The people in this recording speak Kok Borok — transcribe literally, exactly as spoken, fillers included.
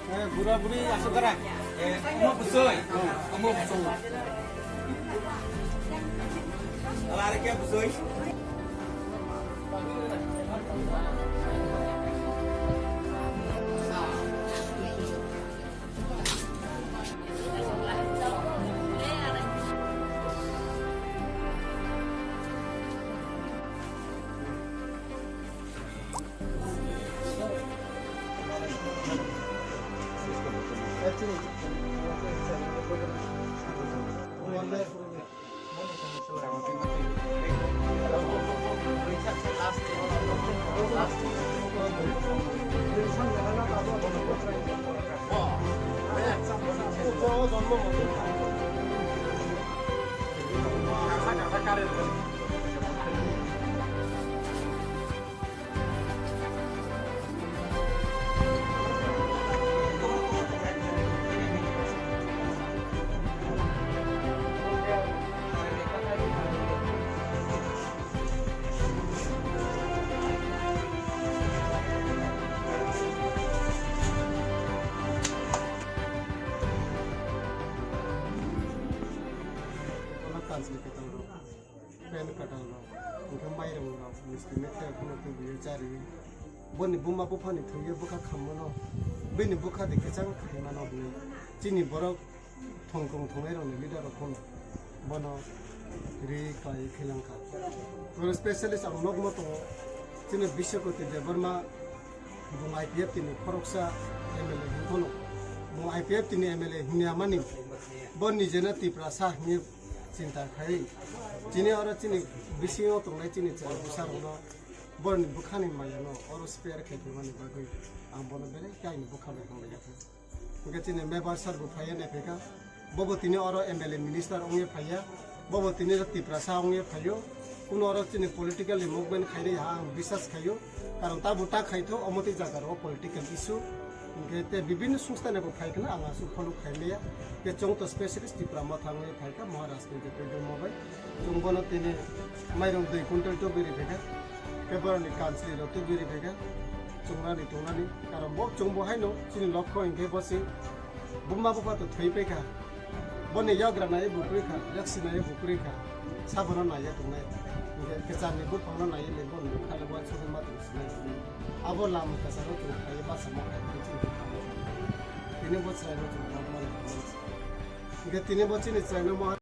Eh, bura buri asuk kara. Eh, omo busoi. Omo busoi. Ala are kya busoi? Ola kanchwlwi kwtal rok, pen kwtal rok, hwnkhe mairung rok, misti methai rok phano tubuwi chariwi. Boni buma buphani thwiwi bwkha khammano, bini bwkha de kwchang khaimano hwnwi chini borok thongkong thongnai rokni leader rok phano bono ri kai khailang kha. Oro specialist ang nokmo tongo, chini Biswakoti Debbarma bung I P F T ni khoroksa M L A hwn phano, bung I P F T ni M L A hwnwi amani bo nijeno Tiprasa hwnwi chinta khai. Chini oro chini bisingo tongnai chini chwrai bwsa rokno boroni bwkhani maya no oro spare khai tongmani bagwi ang bono belai khe aini bwkha bai hambai ya kha. Hwnkhe chini member sir bo phaiya nai phaikha, bobo tini oro M L A minister wngwi phaiya, bobo tini Tiprasa wngwi phaio. Kuno oro chini political ni movement khainai ha ang bisas khaio, karon tabuk ta khaitho omo tei jaga rok political issue. Hwnkhe tei bibinno sungstha ni bo phai khna ang aswk follow khaimaya. Tei chwng to specialist Tipra Motha wngwi phaikha Maharaj ni je twi bai. Chwng bono tini mairung dui quintal tubui ri phaikha, tei boroni kanchwlwi rok tubui ri phaikha, chwngnani tongnani. Karon bo chwng bo haino chini lokho hwnkhe bo se buma bupha to thwi paikha. Boni yagra nai bo kwrwi kha, yaksi nai bo kwrwi kha. Sabono naiya tongnai. Hwnkhe kwcharni buphangno naiya le boni bwkha le uansukgwi ma tong sinai. Abo lama kwcharo chwng phaiwi bachama khai tini chini buphango. Tini bo chwraino chwng tangmani. Hwnkhe tini bo chini chwraino ma